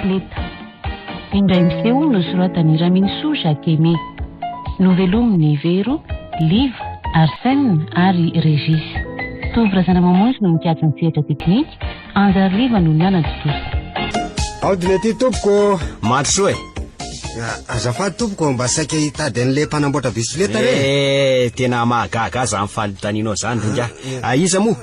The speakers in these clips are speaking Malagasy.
Bisikileta. Indray miseho nosoratan'i Raminisoa Jacques Aimé. Novelomin'i Vero, Liva, Arsène ary Régis. Tovo Razanamamonjy no nikajy ny sehatra teknika, Anjary Liva no nanatontosa. Aodina aty tompoko ô! Mandrosoa e! Azafady tompoko, mba saika hitady an'ilay mpanamboatra bisikileta re. Eh, tena mahagaga ahy izany fanontanianao izany ry ingahy. Ah, iza moa?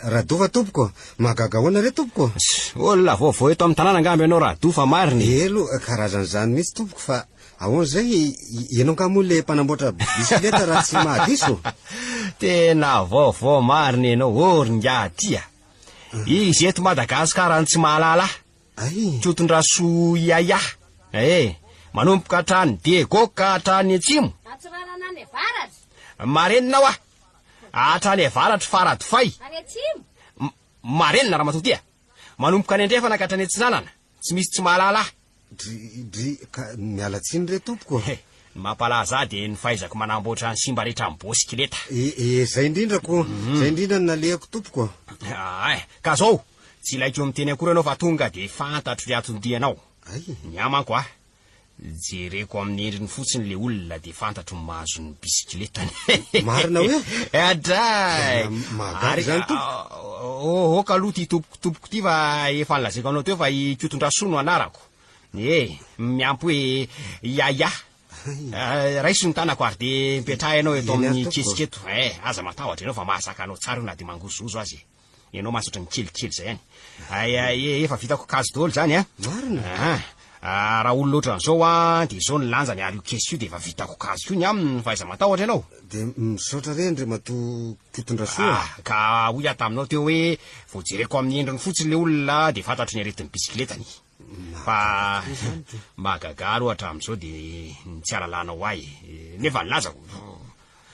Radova tompoko. Mahagaga ahoana re tompoko? Olona vaovao eto amin'ny tanàna angamba ianao Radova marina e. Elo, karazan'izany mihitsy tompoko fa ahoana izay, ianao angaha moa ilay mpanamboatra bisikileta raha tsy mahadiso? Tena vaovao marina ianao, ô ry ingahy ty a! Izy eto Madagasikara no tsy mahalala ahy. Kotondrasoa Yaya eh! Manomboka hatrany Diego ka hatrany atsimo. Antsiranana any avaratra. Marenina hoa! Hatrany avaratry Faradofay. Any atsimo. Marenina ramatoa ty a! Manomboka any andrefana ka hatrany atsinanana. Tsy misy tsy mahalala ahy. Dry, dry, ka miala tsiny re tompoko. He, ny mampalaza ahy dia ny fahaizako manamboatra ny simba rehetra amin'ny bosikileta. E, e, zay indrindra ko, zay indrindra no nalehako tompoko. Ay, ka zao, tsy ilaiko miteny akory ianao fa tonga dia fantatro ny anton-dianao. Ay. Ny ahy manko a, jereko amin'ny endriny fotsiny le olona dia fantatro ny mahazo ny bisikiletany. Marina hoe? Adray! Tena mahagaga izany tompoko. Oka aloha ity tompoko tompoko ity fa efa nolazaiko anao teo fa i Kotondrasoa no anarako. E, miampy hoe Yaya. Raiso ny tanako ary dia mipetraha ianao eto amin'ny kesika eto. Eh, aza matahotra ianao fa mahazaka anao tsara io na dia mangozohozo aza e. Ianao mantsy ohatran'ny kelikely izay ihany. Ay, ay, efa vitako kajy daholo izany an. Marina? Aha. Ah, raha olona ohatran'izao an, dia izao ny lanjany ary io kesika io dia efa vitako kajy koa ny aminy fa aiza matahotra ianao. Dia misaotra re Andriamatoa Kotondrasoa. Ah, ka hoy aho taminao teo hoe vao jereko amin'ny endriny fotsiny ilay olona dia fantatro ny aretin'ny bisikiletany. Fa mahagaga aloha hatramin'izao dia ny tsy halalanao ahy e. Nefa ny lazako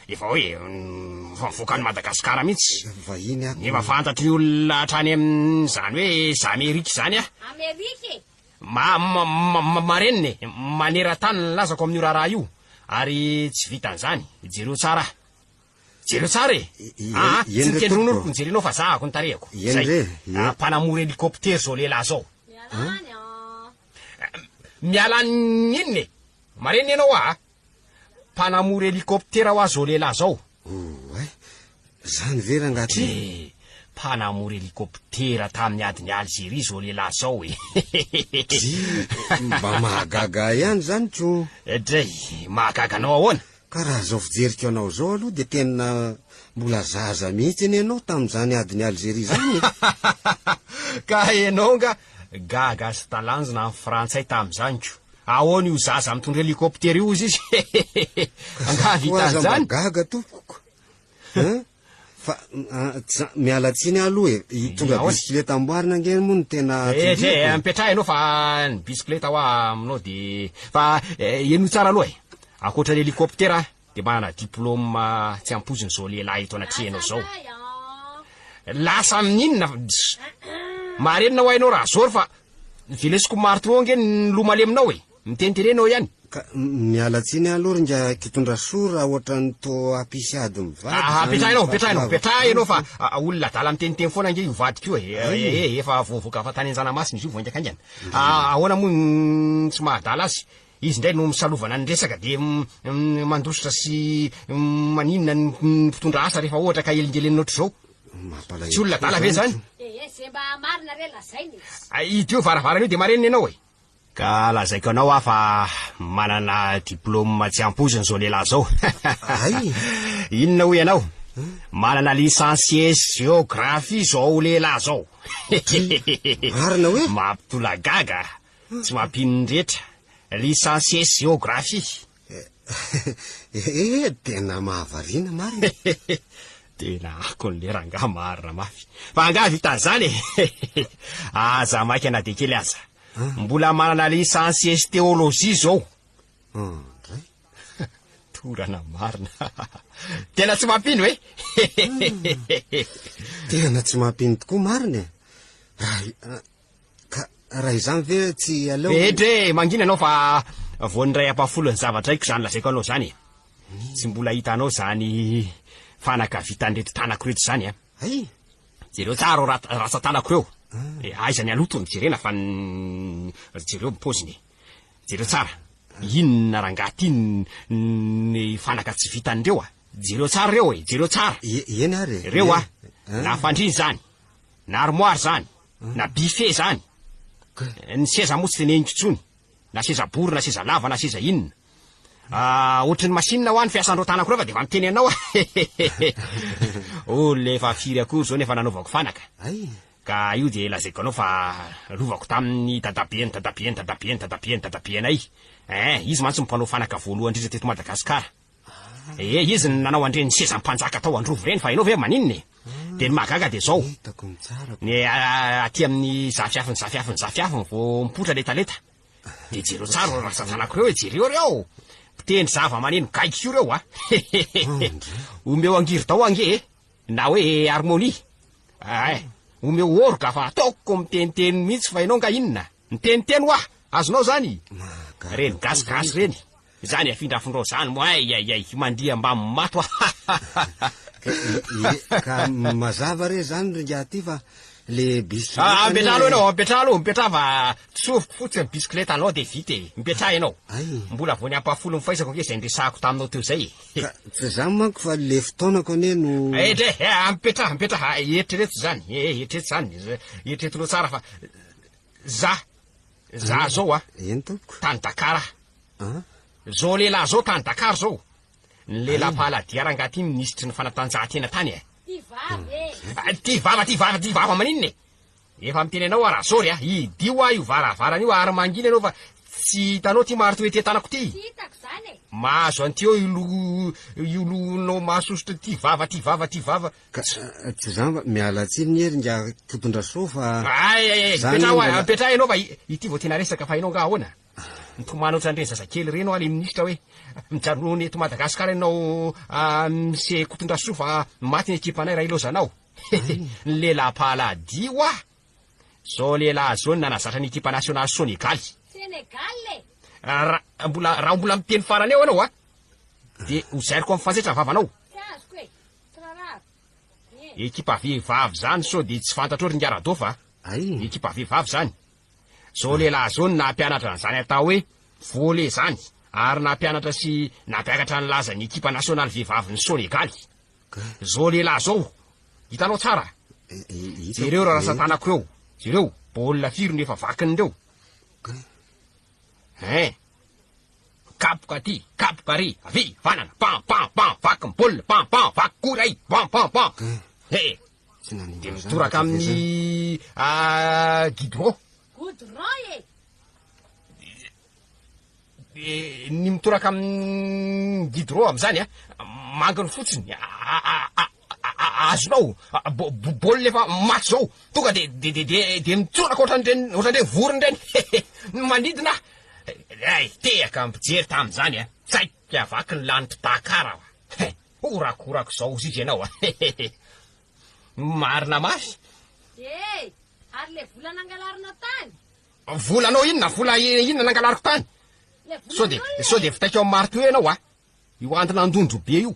efa hoe efa mivoaka an'i Madagasikara mihitsy. Vahiny aho. Nefa fantatry ny olona hatrany amin'izany hoe Zamerika izany aho. Amerika e! Ma, ma, ma, ma, marenina e! Maneran-tany ny lazako amin'io raharaha io. Ary tsy vitan'izany, jereo tsara aho. Jereo tsara e! Aa, tsy ny tendron'oroko no jerenao fa zahako ny tarehiko. Zay. Mpanamory hélicoptère zao lehilahy zao. Miala any an! Miala any inona e? Marenina ianao aa. Mpanamory hélicoptère hoa zao lehilahy zao. Oay, zany ve rangahy ty? Eh, mpanamory hélicoptère tamin'ny adin'i Algérie zao lehilahy zao e. Dry, mba mahagaga ahy ihany zany ko. Dray, mahagaga anao ahoana? Ka raha izao fijeriko anao izao aloha dia tena mbola zaza mihitsy anie ianao tamin'izany adin'i Algerie izany e! Ka ianao nga gaga sy talanjona amin'ny frantsay tamin'izany ko! Ahoana io zaza mitondra hélicoptère io hozy izy? Angaha Koa aza mba vitan'izany? gaga tompoko Hein? Fa tsa, miala tsiny aho aloha e, hitondra Ahoana? bisikileta amboarina ange moa no tena Eh, tondriko e. mipetraha ianao fa ny bisikileta hoa aminao dia fa henoy tsara aloha e. Ankoatra ny hélicoptère dia manana diplôme tsy ampoizina izao lehilahy eto anatrehanao izao. Lasa amin'inona? Marenina hoa ianao raha zoro fa velesiko marteau ange ny loha maleminao e. Mitenitenena eo ihany. Ka miala tsiny aloha ry nga Kitondrasoa raha ohatran'ny toa hampisy ady mivady Ah, izany apetraha ianao, apetraha ianao, apetraha ianao fa fahasoavako. olona adala miteniteny foana ange io vadiko io e. Ay. Eh, efa voavoaka avy tany Anjanamasina izy io vao haingankaingana. Ah, ahoana moa ny tsy mahadala azy? Izy indray no misalovana ny resaka dia mandositra sy maninona ny mpitondra asa rehefa ohatra ka elingelenina ohatr'izao. Mampalahelo Tsy olona adala ve tokoa izany? izany. Eh, eh, ze mba marina re lazaina e. Ah, Idio varavarana io dia marenina ianao e. Ka lazaiko anao aho fa manana diplôme tsy ampoizina izao lehilahy izao. Hay! Inona hoy ianao? Manana licencié géographie izao lehilahy izao. Marina hoe? Mampitolagaga, tsy mampino ny rehetra. Licencié géographie. Eh, tena mahavariana marina. Tena akony le rangahy marina mafy. Fa angaha vitan'izany e? Aza maika na dia kely aza. Mbola manana licence théologie zao. Andray. Torana marina. Tena tsy mampino e? Tena tsy mampino tokoa marina e. Raha Ka raha izany ve tsy aleo. Edre e, mangina ianao fa vao niray ampahafolon'ny zavatra haiko izany lazaiko anao izany e. Tsy mbola hitanao izany fanaka vitan'ireto tanako ireto izany a. Hay! Jereo tsara ireo ratsan-tanako ireo. Eh, aiza ny aloto no jerena fa ny jereo ny paoziny e. Jereo tsara. Inona rangahy ty ny fanaka tsy vitan'ireo a? Jereo tsara ireo e, jereo tsara. Eny ary e. Ireo a. Na fandriana izany, na armoire izany, na buffet izany. Ny seza moa tsy teneniko intsony. Na seza bory, na seza lava, na seza inona. Ah, ohatry ny machine hoa ny fiasan'ireo tanako ireo fa dia efa miteny anao aho. Olona efa firy akory izao no efa nanaovako fanaka. Ka io dia lazaiko anao fa lovako tamin'ny dadabean'ny dadabean'ny dadabean'ny dadabean'ny dadabeanay. Eh, izy mantsy no mpanao fanaka voalohany indrindra teto Madagasikara. Eh, izy no nanao an'ireny seza mpanjaka tao Androvo ireny fa ianao ve maninona e? Dia ny mahagaga dia izao. Ny aty amin'ny zafiafin'ny zafiafin'ny zafiafiny vao mipoitra ilay talenta. Dia jereo tsara ireo razan-janako ireo e, jereo ireo! Mpitendry zava-maneno gaigy koa ireo a! Omeo angiridao ange e, na hoe harmonie. Ay, omeo orga fa ataoko miteniteny mihitsy fa ianao nga inona? Miteniteny hoa! Azonao izany? Ireny gasigasy ireny. Izany afindrafindrao izany moa ay ay ay, mandiha mbamin'ny mato a! Ka mazava re izany ry ingahy ty fa le bisikileta Ah, mipetraha aloha ianao, mipetraha aloha, mipetraha fa tsofiko fotsiny ny bisikileta-nao dia vita e. Mipetraha ianao. Ay. Mbola vao ny ampahafolon'ny fahaizako ange izay niresahako taminao teo izay e. Ka tsy izany manko fa le fotoanako anie no. Etre, eh, mipetraha, mipetraha, eritrereto izany, eh, eritrereto izany, eritreretinao tsara fa za, za zao a. Eny tompoko. Tany Dakar aho. Zao lehilahy zao tany Dakar zao. Ny lehilahy mpahaladia rangahy ty minisitry ny fanatanjahantena tany e. Ty vava e. Ty vava, ty vava, ty vava maninona e? Efa miteny anao aho Razory a, hidio aho io varavarana io ary mangina ianao fa tsy hitanao ty maritoa ety an-tanako ty. Tsy hitako zany e. Mahazo an'ity eo io lo, io lohonao mahasosotra ty vava, ty vava, ty vava. Ka tsy zany fa miala tsiny anie ry ingahy Kotondrasoa fa. Ay, ay, ay, mipetraha hoa, mipetraha ianao fa ity vao tena resaka fa ianao angaha ahoana? Mitomany ohatran'ireny zazakely ireny hoa le minisitra hoe mijanona eto Madagascar ianao Mse Kotondrasoa fa maty ny ekipanay raha ilaozanao. Ny lehilahy mpahaladia hoa! Zao lehilahy zao no nanazatra ny ekipa nasionaly Sonegaly. Senegal e! Raha mbola raha mbola miteny farany eo ianao a, dia ho zairiko amin'ny fanjaitra ny vavanao. Tsy azoko e! Tsy rarahako. Ie. Ekipa vehivavy zany sao dia tsy fantatrao ry Ingaradôfa a! Ay. Ekipa vehivavy zany. Zao lehilahy zao no nampianatra an'izany atao hoe volley zany ary nampianatra sy nampiakatra ny lazan'ny ekipa nasionaly vehivavin'i Sonegaly. Zao lehilahy zao, hitanao tsara? Jereo raha rantsan-tanako eo, jereo, baolina firy no efa vakin'ireo? Hein! Kapoka aty, kapoka ary, havia, havanana, pam pam pam, vaky ny baolina, pam pam, vaky koa iray, pam pam pam. He! Dia mitoraka amin'ny goudron. Goudron e! Ny mitoraka amin'ny goudron amin'izany a, manginy fotsiny, azonao, baolina efa maty izao, tonga dia dia dia dia dia mitsoraka ohatran'ireny ohatran'ireny vorona ireny, manidina, ay tehaka mpijery tamin'izany a, saika vaky ny lanitr'i Dakar aho, horakorako izao ozy izy ianao a, marina mafy. Ee, ary le vola nangalarinao tany? Volanao inona? Vola inona nangalariko tany? Sao dia sao dia vitaiko amin'ny maritoa ianao a! Io andin'andondro be io.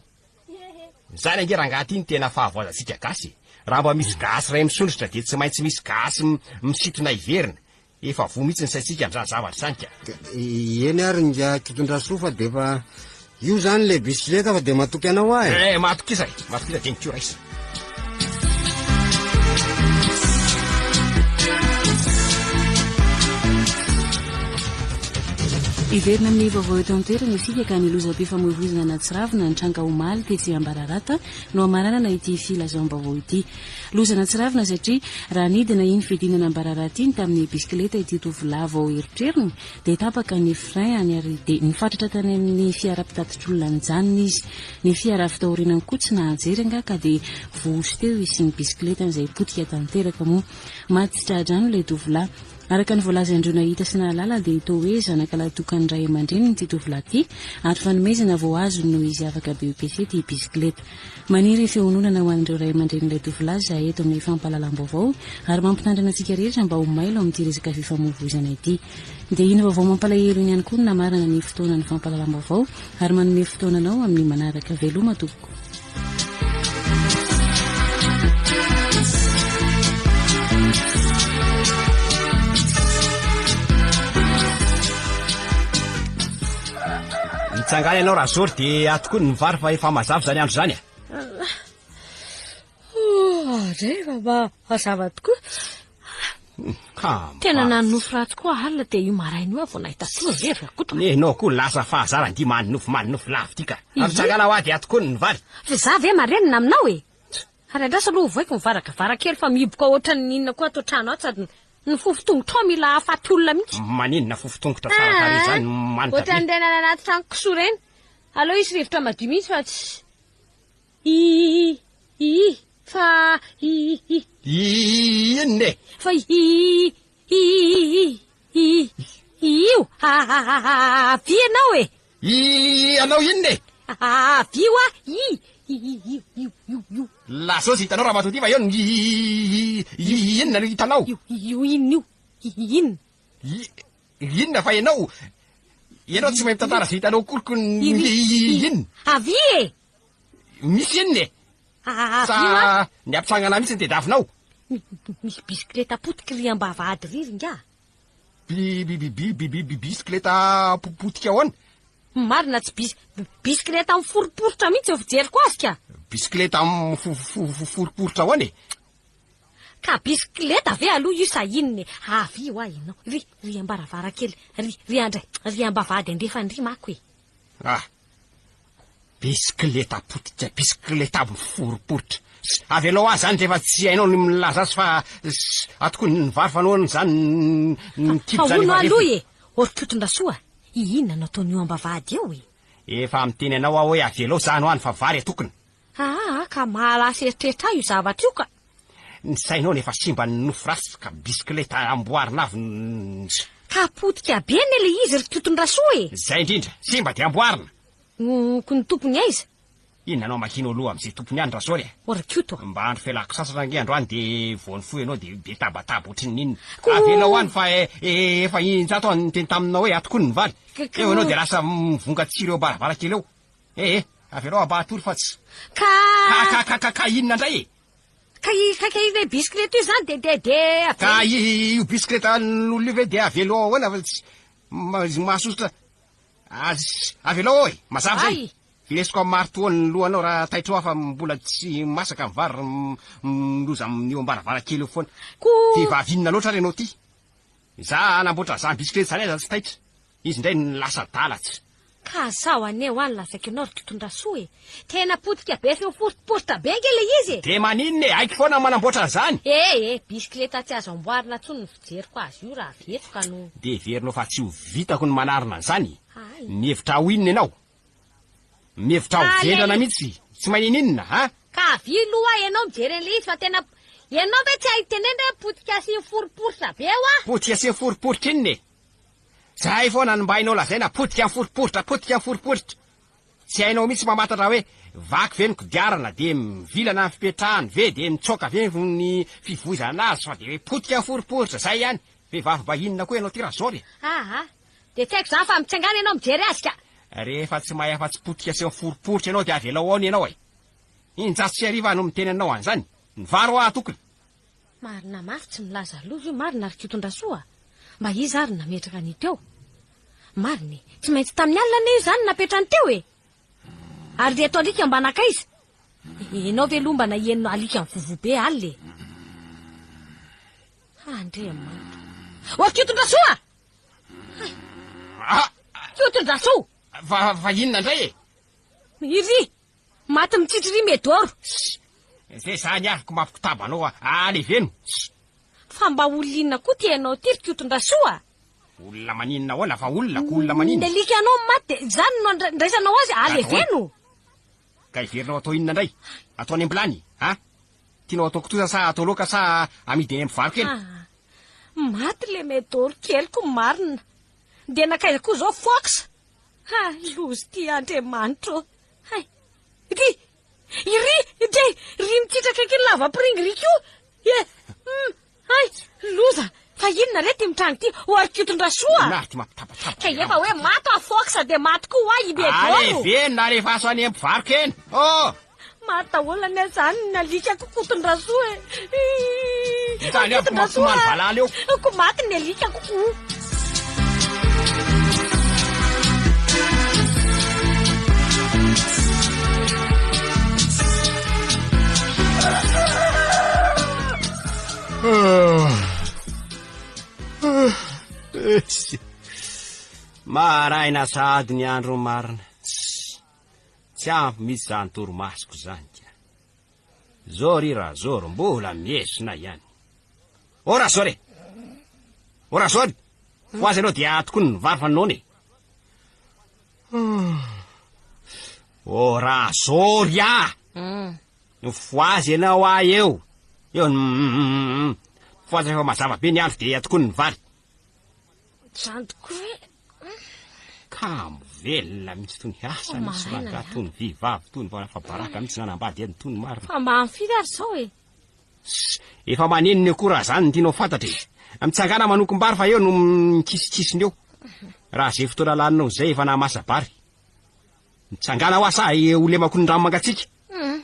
Izany ange rangahy ity no tena fahavoazantsika gasy e! Raha mba misy gasy iray misondrotra dia tsy maintsy misy gasy misintona hiverina. Efa voa mihitsy ny saintsika amin'izany zavatra izany ka. Eny ary ingahy Kitondrasoa fa dia efa io izany ilay bisikileta fa dia matoky anao aho e! Eh, matokisa e! Matokisa dia ny ko raisa. Hiverina amin'ny vaovao eto an-toerana isika ka ny lozam-pifamoivoizana natsiravina nitranga omaly tetsy Ambararata no hamaranana ity filazam-baovao ity. Loza natsiravina satria raha nidina iny fidinana Ambararata iny tamin'ny bisikileta ity tovolahy vao erotrerony dia tapaka ny frein-any ary dia nifatratra tany amin'ny fiara mpitatitr'olona nijanona izy. Ny fiara avy tao aorianany koa tsy nahajery angaha ka dia voaosy teo izy sy ny bisikiletany izay potika tanteraka moa. Maty tsy tra-drano ilay tovolahy. Araka ny voalazan'ireo nahita sy nahalala dia toa hoe zanaka lahitokan'ny ray aman-dreniny ity tovolahy ity ary fanomezana vao azony noho izy afaka BEPC ity bisikileta. Maniry fiononana ho an'ireo ray aman-drenin'ilay tovolahy izahay eto amin'ny fampahalalam-baovao ary mampitandrina antsika rehetra mba ho mailo amin'ity resaka fifamoivoizana ity. Dia iny vaovao mampalahelo iny ihany koa no namarana ny fotoanan'ny fampahalalam-baovao ary manome fotoana anao amin'ny manaraka. Veloma tompoko. Mitsangana ianao Razory dia ato koa ny vary fa efa mazava izany andro izany a. Ary fa mba mazava tokoa. Ka Tena nanonofy ratsy koa alina dia io maraina io aho vao nahita tory ve ry Rakoto. Ianao koa lasa fahazaran dia manonofy manonofy lava ity ka. Mitsangana hoa dia ato koa ny vary. Fa izaho ve marenina aminao e? Ary andraso aloha ovaiko ny varakavara kely fa mihiboka ohatran'ny inona koa ato an-trano ato sady ny fofon-tongotrao mila hahafaty olona mihitsy. Maninona fofon-tongotra tsara tarehy izany manitra be. Ohatran'ireny any anaty trano kisoa ireny. Aleo hisy rivotra madio mihitsy fa tsy. I i fa i i. I inona e? Fa i i i i io avia ianao e. I anao inona e? Avia hoa i i io io io io. Lazao izay hitanao ramatoa ity fa eo ny i i inona no hitanao? Io io inona io? Inona? I inona fa ianao ianao tsy mahay mitantara izay hitanao akory ko ny inona? Avia e! Misy inona e? Avia Sa hoa. ny hampitsangana mihitsy ny tediavinao? Misy bisikileta potika ry ambavahady ry ry ingahy. Bi bi bi bi bi bi bi bisikileta potika ahoana? Marina tsy bis bisikileta miforiporitra mihitsy eo fijeriko azy ka. Bisikileta miforiporitra ahoana e? Ka bisikileta ve aloha io sa inona e? Avia hoa ianao. Ry ry ambaravarakely, ry ry andray, ry ambavahady andrefana ry mako e. Ah! Bisikileta potika, bisikileta miforiporitra. Avelao ahy izany rehefa tsy hainao ny milaza azy fa ato koa ny vary fanohana izany ny kibo Fa izany hono efa aloha refiny. e! Orkotondrasoa, inona no ataon'io ambavahady eo e? Efa miteny anao aho hoe avelao izany ho any fa vary atokona. Aa ka mahalasa eritreritra ahy io zavatra io ka. Ny sainao no efa simba ny nofy ratsy ka bisikileta amboarina avy ny. Ka potika be anie le izy ry Kotondrasoa e! Zay indrindra, simba dia amboarina. Ko ny tompony aiza? Inona no amakianao loha amin'izay tompony any Razory e? O ry Koto a! Mba andro fialako sasatra ange androany dia vao nifoha ianao dia be tabataba ohatrin'ny inona. Ko. Avelao any fa efa injato aho niteny taminao hoe ato koa ny vary. Ko. Eo ianao dia lasa mivonga tsiry eo am-baravarakely eo. Eh eh, avelao mba hatory fa tsy. Ka. Ka ka ka ka ka inona indray e? Ka i ka ka ilay bisikileta io izany dia dia dia Ka i io bisikileta an'olona io ve dia avelao ahoana fa tsy mahasosotra azy. Avelao ao e, mazava izay. Ay. Vilesiko amin'ny maritoa ny lohanao raha taitra eo aho fa mbola tsy masaka ny vary miloza amin'io am-baravarakely eo foana. Ko. Vehivavy inona loatra ary ianao ity? Za hanamboatra an'izany bisikileta izany aza tsy taitra. Izy indray no lasa adala tsy. Ka zaho anie hoa ny lazaiko anao ry Kitondrasoa e! Tena potika be sy miforitoporitra be ange ilay izy e! Dia maninona e! Haiko foana ny manamboatra an'izany! Eh eh! Bisikileta tsy azo amboarina intsony ny fijeriko azy io raha avy eto ka no. Dia heverinao fa tsy ho vitako ny manarina an'izany? Hay. Mihevitra ho inona ianao? Mihevitra ho Ka vendrana le- mihitsy, tsy maninona a! Ka avia aloha ianao mijery an'ilay izy fa tena ianao ve tsy hay tenenina hoe potika sy miforiporitra be hoa? Potika sy miforiporitra inona e? Zay foana no mba hainao lazaina, potika miforiporitra, potika miforiporitra. Tsy hainao mihitsy mamantatra hoe vaky ve ny kodiarana dia mivilana ny fipetrahany ve dia mitsoaka ve ny fivoizana azy fa dia hoe potika miforiporitra, zay ihany. Vehivavy mba inona koa ianao ty Razory e? Aa, dia tsy haiko izany fa mitsangana ianao mijery azy ka. Rehefa tsy mahay afa-tsy potika sy miforiporitra ianao dia avelao ao ny ianao e. 11 aho no miteny anao an'izany. Ny vary hoa tokony. Marina mafy tsy milaza loza io marina ry Kotondrasoa a! Mba iza ary no nametraka an'io teo? Marina e! Tsy maintsy tamin'ny alina anie io izany no napetrany teo e! Ary ireto alika mba nankaiza? Ianao ve aloha mba naheno alika mivovoa be alina e? Andriamanitra! O ry Kotondrasoa! Hay! Ah! Kotondrasoa! Fa, fa inona indray e? Iry! Maty mitsitsy ry Medoro. Ssss! Zay zany ary ko mampikotaba anao a! Aleveno! Ssss! Fa mba olona inona koa ty ianao ty ry Kotondrasoa a? Olona maninona ahoana fa olona ko olona maninona? Ny alika anao maty dia izany no andraisanao azy? Aleveno! Ka heverinao atao inona indray? Atao any am-bilany? A? Tianao atao kitoza sa atao laoka sa amidy eny am-pivaroka eny? Ah! Maty le Medoro keliko marina. Dia nankaiza koa izao Fox? Ha! Loza ity Andriamanitra ô! Hay! Ry! Iry! Dre! Ry mitsitra akaiky ny lavapiringa ry ko! E! Hum! Hay! Loza! Fa inona re ty mitranga ity? Ho ary Kotondrasoa! Inona ary ty mampitabataba Ka efa hoe maty aho Fox dia maty koa ho ahy i Bedoro! Aleveno na alefaso any am-pivaroka eny! Oh! Maty daholo anie zany ny alikako Kotondrasoa e! Izany avy ko mampitomany valala eo. Ko maty ny alikako ko! Maraina sahady ny andro marina. Tsy ampy mihitsy izany torimasoko izany ka. Zao ry Razoro mbola miesona ihany. Ô Razoro e! Ô Razoro! Fohaza ianao dia tokoa ny vary fa noana e! Ô Razoro ah! Fohaza ianao ah eo! Eo ny fohaza efa mazava be ny andro dia tokoa ny vary. Izany tokoa ve? Kamo velona mihitsy tony asa Oh, mihitsy maraina rangahy ny tony vehivavy tony vao afa-baraka mihitsy nanambady any tony marina. Fa mba amin'ny firy ary izao e? Sss, efa manenina eo koa raha zany no tianao fantatra e. Mitsangàna manokom-bary fa eo no mikisikisina eo. Raha izay fotoana laninao izay efa nahamasa-bary. Mitsangàna hoa sa ho lemako ny rano mangatsiaka. Hum,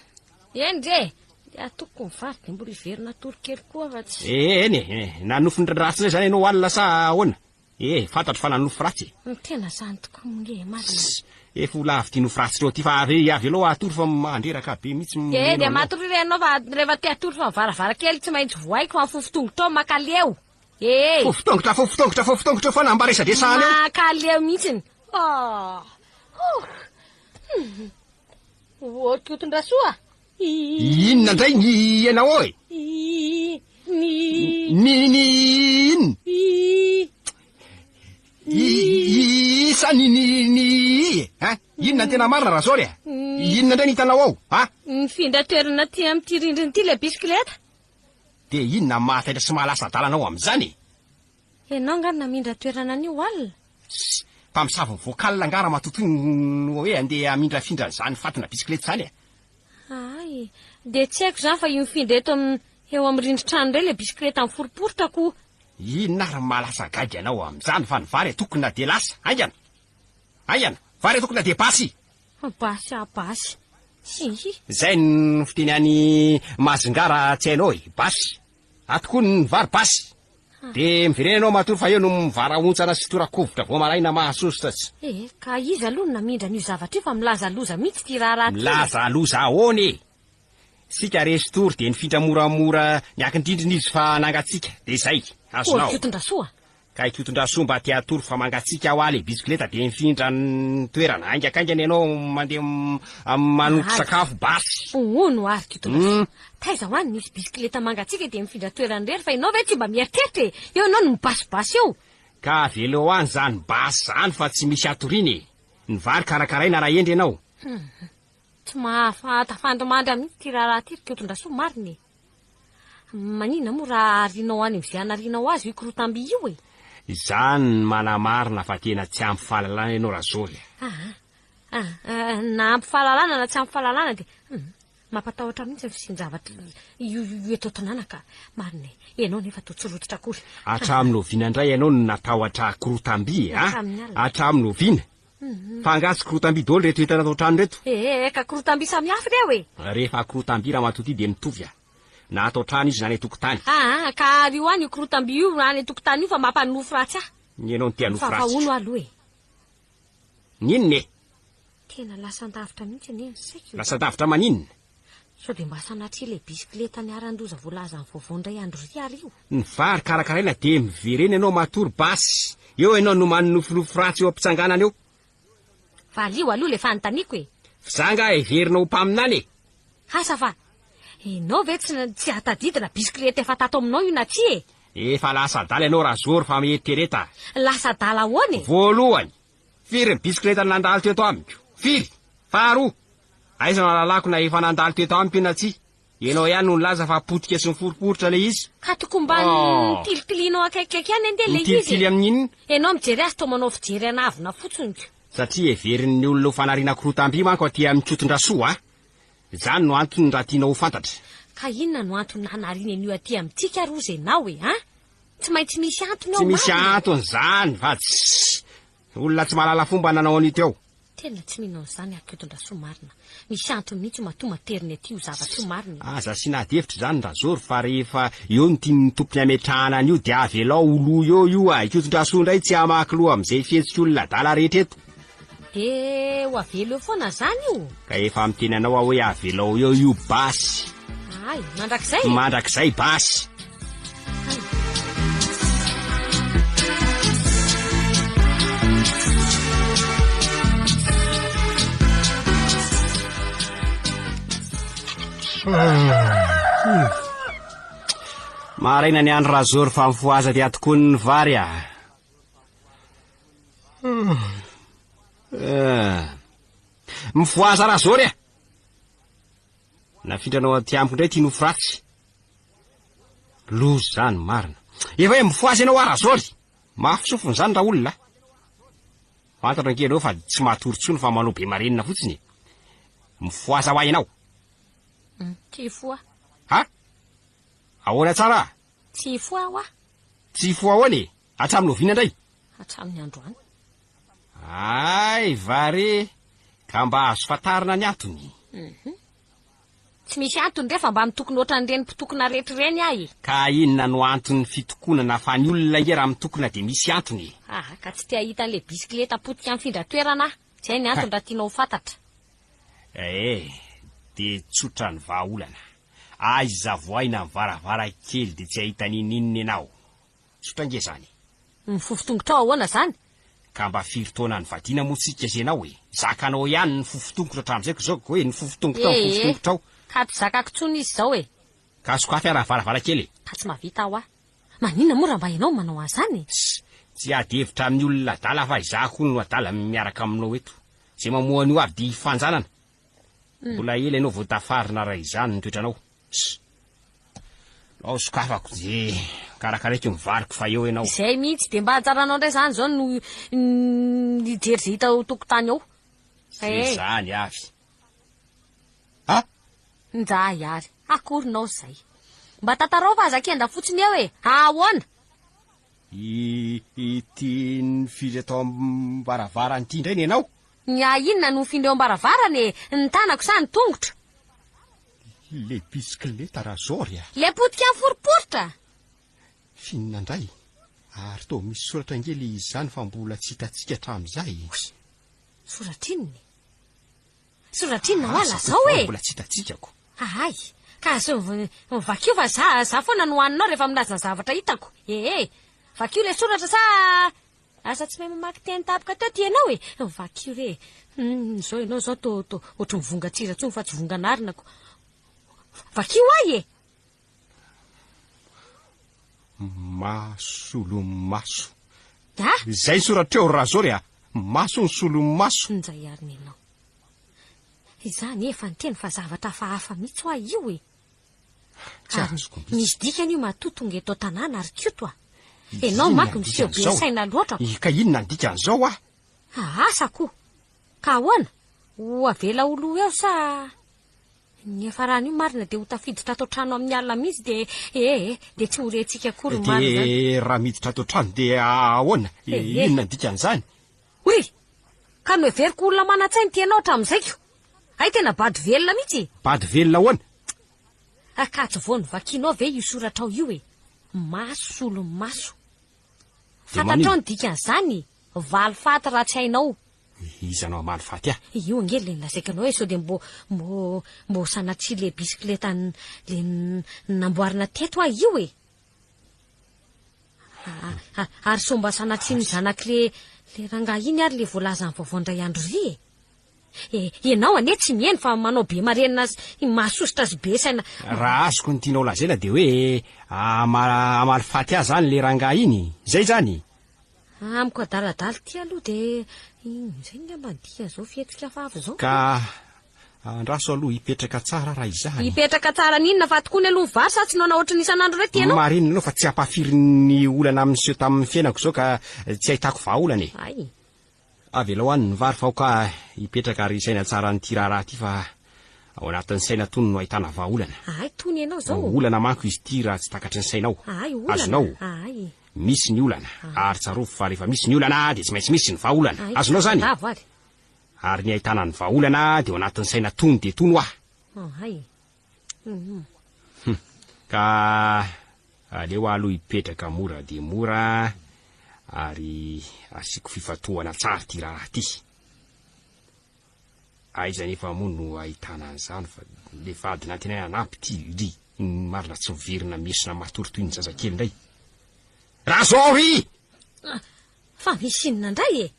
eny re e. Dia atoko ny vary dia mbola hiverina hatory kely koa fa tsy. Eny e, nanofy ny ratsy indray izany ianao alina sa ahoana? Eh, fantatro fa nanofy ratsy e. Ny tena zany tokoa nge marina. Sss, efa ho lavo ty nofy ratsy reo ty fa avy avelao hatory fa mandreraka be mihitsy Eh, mihaino dia anao. matoria re ianao fa rehefa te hatory fa varavarankely tsy maintsy vohaiko fa ny fofo-tongotrao mankaleo. Eh. Fofo-tongotra, fofo-tongotra, fofo-tongotra foana mba resadresahana eo. Mankaleo mihitsiny. Oh. Oh. Hmm. Ô, Kotondrasoa. Inona indray ny ianao e? Ny. Ny ny inona? I sa ny ny ny i e? Hein? Inona ny tena marina Razory e? Inona indray ny hitanao ao? Ha? Nifindra toerana aty amin'ity rindrina ity ilay bisikileta. Dia inona no mahataitra sy mahalasa adala anao amin'izany e? Ianao angaha no namindra toerana an'io alina? Tss! Mpamosavy ny vocal angaha ramatoa toy no hoe andeha hamindrafindra an'izany fatina bisikileta izany e? Hay! Dia tsy haiko izany fa io mifindra eto amin'ny eo amin'ny rindrin-trano indray ilay bisikileta miforiporitra ko! Inona ary no mahalasa gaigy anao amin'izany fa ny vary atokona dia lasa! Haingana! Haingana! Vary atokona dia basy! Basy ah basy! Hihi! Izay no fiteny any Majunga raha tsy hainao e! Basy! Ato koa ny vary basy! Dia miverena ianao matory fa eo no mivarahontsana sy tora-kovitra vao maraina mahasosotra tsy. Eh, ka iza aloha no namindra an'io zavatra io fa milaza loza mihitsy ity raharaha ity e. Milaza loza ahoana e? Isika resy tory dia nifindra moramora niankin-drindrina izy fa nangatsiaka dia izay. Azonao. Kotondrasoa. Ka Ikotondrasoa mba te hatory fa mangatsiaka hoa le bisikileta dia mifindra ny toerana. Haingakaingana ianao mandeha manoko sakafo basy. Hono ary Kotondrasoa. Taiza hoa no nisy bisikileta mangatsiaka dia mifindra toerana irery fa ianao ve tsy mba mieritreritra e! Eo ianao no mibasibasy eo. Ka avelao any izany basy izany fa tsy misy hatoriana e! Ny vary karakaraina raha hendry ianao. Tsy mahafatafandrimandry mihitsy ity raharaha ity ry Kotondrasoa marina e! Maninona moa raha arinao any amin'izay anarianao azy io korotam-by io e? Izany no manamarina fa tena tsy ampy fahalalana ianao Razory a! Aa, aa, na ampy fahalalana na tsy ampy fahalalana dia hum, mampatahotra mihitsy ny fisian-javatra io io eto an-tanàna ka. Marina e, ianao nefa toa tsy rototra akory. Hatramin'ny oviana indray ianao no natahotra korotam-by e? A? Hatramin'ny alina. Hatramin'ny oviana? Fa angaha tsy korotam-by daholo ireto entana ato an-trano ireto? Ee, ka korotam-by samihafa ireo e! Rehefa korotam-by ramatoa ity dia mitovy a! Na ato an-trano izy na any an-tokotany. Aa, ka ario any io korotam-by io any an-tokotany io fa mampanofy ratsy ahy. Ny ianao no te hanofy Fa ratsy. hono aloha e! Ny inona e? Tena lasan-davitra mihitsy anie ny saiko e! Lasan-davitra maninona? Sao dia mba sanatria ilay bisikileta niharan-doza voalazan'ny vaovao indray andro ry ary io? Ny vary karakaraina dia miverena ianao matory basy. Eo ianao no manonofinofy ratsy eo am-pitsanganana eo. Valio aloha ilay fanontaniako e! F'izaho angaha heverina ho mpaminany e? Asa fa ianao ve tsy tsy hahatadidy na bisikileta efa tato aminao io na tsia e? Efa lasa adala ianao Razoro fa mieritrereta. Lasa adala ahoana e? Voalohany, firy ny bisikileta nandalo teto amiko? Firy? Faharoa, aiza no ahalalako na efa nandalo teto amiko io na tsia? Ianao ihany no nilaza fa potika sy niforiporitra ilay izy. Ka tokony mba Oh. nitilikilianao akaikikaiky ihany ange ilay izy e. Mitilikily amin'ny inona? Ianao mijery azy toa manao fijery an'avona fotsiny ko. Satria heverin'ny olona ho fanariana korotam-by manko aty amin'ny Kotondrasoa a! Izany no antony raha tianao ho fantatra. Ka inona no antony nanariana an'io aty amintsika ary hozy ianao e, an? Tsy maintsy misy antony ao Tsy misy marina e. antony izany fa tsy olona tsy mahalala fomba nanao an'io teo. Tena tsy mino an'izany aho Kotondrasoa marina. Misy antony mihitsy matoa materiny aty io zavatra io marina e. Aza asiana ady hevitra izany Razoro fa rehefa eo no tian'ny tompony ametrahana an'io dia avelao ho lo eo io a! I Kotondrasoa indray tsy hamaky loha amin'izay fihetsik'olona adala rehetra eto. Dia ho avela eo foana izany io? Ka efa miteny anao aho hoe avelao eo io basy. Hay, mandrakizay e? Mandrakizay basy. Hay. Maraina ny andro Razory fa mifohaza dia tokoa ny vary a. Mifohaza Razory a. Nafindranao aty amiko indray ity nofy ratsy. Loza izany marina. Efa hoe mifohaza ianao a Razory. Mafy sofina izany raolona a. Fantatro ange ianao fa tsy matory intsony fa manao be marenina fotsiny e. Mifohaza hoa ianao. Tsy hifoha. Ha? Ahoana tsara? Tsy hifoha hoa. Tsy hifoha ahoana e? Hatramin'ny oviana indray? Hatramin'ny androany. Hay va re, ka mba azo fantarina ny antony. Mhm. Tsy misy antony re fa mba mitokona ohatran'ireny mpitokona rehetra ireny aho e. Ka inona no anton'ny fitokonana fa ny olona ange raha mitokona dia misy antony e. Aha, ka tsy te hahita an'ilay bisikileta potika mifindra toerana aho. Izay ny antony raha tianao ho fantatra. Eh, dia tsotra ny vahaolana. Aiza vohaina ny varavarankely dia tsy hahita n'inon'inona ianao. Tsotra ange izany e. Mifofo tongotrao ahoana izany? Ka mba firy taona nivadiana moa tsika sy ianao e? Zakanao ihany ny fofo tongotra hatramin'izay ko zao ko hoe ny fofo tongotrao, ny fofo Ee, tongotrao. ka tsy zakako intsony izy izao e. Ka sokafy ara ny varavarankely e. Ka tsy mahavita aho ah. Maninona moa raha mba ianao no manao an'izany e? Tss, tsy hiady hevitra amin'ny olona adala fa izaho koa no adala miaraka aminao eto. Izay mamoha an'io avy dia hifanjanana. Mbola ela ianao vao tafarina raha izany ny toetranao. Tss. Ao sokafako dia karakaraiko ny variko fa eo ianao. Izay mihitsy, dia mba anjaranao indray izany izao no hijery izay hita ao tokotany ao. Izay izany avy. Ha? Njay ary, akorinao izay. Mba tantarao fa aza kenda fotsiny eo e! Ahoana? Ity nifindra tao am-baravarana ity indray ny anao? Ny ahy inona no mifindra eo am-baravarana e? Ny tanako sa ny tongotro? Le bisikileta Razory a! Le potika miforiporitra? F'inona indray? Ary toa misy soratra ange le izy izany fa mbola tsy hitantsika hatramin'izay e! Oy! Soratra inona e? Soratra inona hoa lazao e! Mbola tsy hitantsika ko! Ahay! Ka asaivo vakio fa za za foana no haninao rehefa milaza ny zavatra hitako. Ee! Vakio ilay soratra sa asa tsy mahay mamaky teny tampoka teo ty ianao e! Vakio re e! Hum, izao ianao izao to to ohatry ny vongan-tsira intsony fa tsy vongan'arina ko. Vakio ahy e! Masolomaso. Ah! Izay soratra eo Razory a! Maso ny solomaso. Njay ary nenao. Izaho anie efa niteny fa zavatra hafahafa mihitsy hoa io e! Tsy Ary azoko mihitsy. misy dikany io matoa tonga eto an-tanàna ry Koto a! Enao manko miseho be saina loatra ko. Ka inona ny dikan'izao a? Asa ko! Ka ahoana? Ho avela ho lo eo sa? Ny hiafarany io marina dia ho tafiditra ato an-trano amin'ny alina mihitsy dia ee eh, dia tsy ho rentsika akory ny marina izany. Dia raha miditra ato an-trano dia ahoana? Eh, eh. Inona ny dikan'izany? Hoy! Ka noheveriko olona manan-tsaina ity ianao hatramin'izay ko! Hay tena bado velona mihitsy e! Bado velona ahoana? Ah, ka tsy vao novakianao ve io soratrao io e? Maso solomaso. Dia Fantatrao maninona? ny dikan'izany? Valifaty raha tsy hainao. Iza no hamaly faty ahy? Io ange le nolazaiko anao hoe sao dia mbo mbo mbo sanatria le bisikileta le namboarina teto aho io e! Ary sao mba sanatria ny zanak'le le rangahy iny ary le voalazan'ny vaovao indray andro ry e! E, ianao anie tsy mihaino fa manao be marenina sy mahasosotra sy be saina. Raha azoko ny tianao lazaina dia hoe hamaly faty ahy izany le rangahy iny? Izay izany? Amiko adaladala ity aloha dia izay angamba ny dikan'izao fihetsika hafahafa izao. Ka andraso aloha hipetraka tsara raha izany. Hipetraka tsara n'inona fa tokoany aloha ny vary sa tsy noana ohatry ny isan'andro ireto ianao? Marina ianao fa tsy ampahafirin'ny olana amin'ny seho tamin'ny fiainako izao ka tsy ahitako vahaolana e. Hay. Avelao any ny vary fa aoka hipetraka ary hisaina tsara an'ity raharaha ity fa ao anatin'ny saina tony no ahitana vahaolana. Ahay tony ianao izao. Olana manko izy ity raha tsy takatry ny sainao. Ahay olana. Azonao? Ahay. Misy ny olana ary tsarovy fa rehefa misy ny olana dia tsy maintsy misy ny vahaolana. Ahay Azonao izany? tafandavo ary. Ary ny ahitana ny vahaolana dia ao anatin'ny saina tony dia tony hoa. Ahay. Hum. Ka aleo aho aloha hipetraka mora dia mora ary asiako fifantohana tsara ity raharaha ity. Aiza anefa moa no ahitana an'izany fa le vady nantenaina hanampy ity ry ny marina tsy miverina miesona matory toy ny zazakely indray. Razory! Fa misy inona indray e?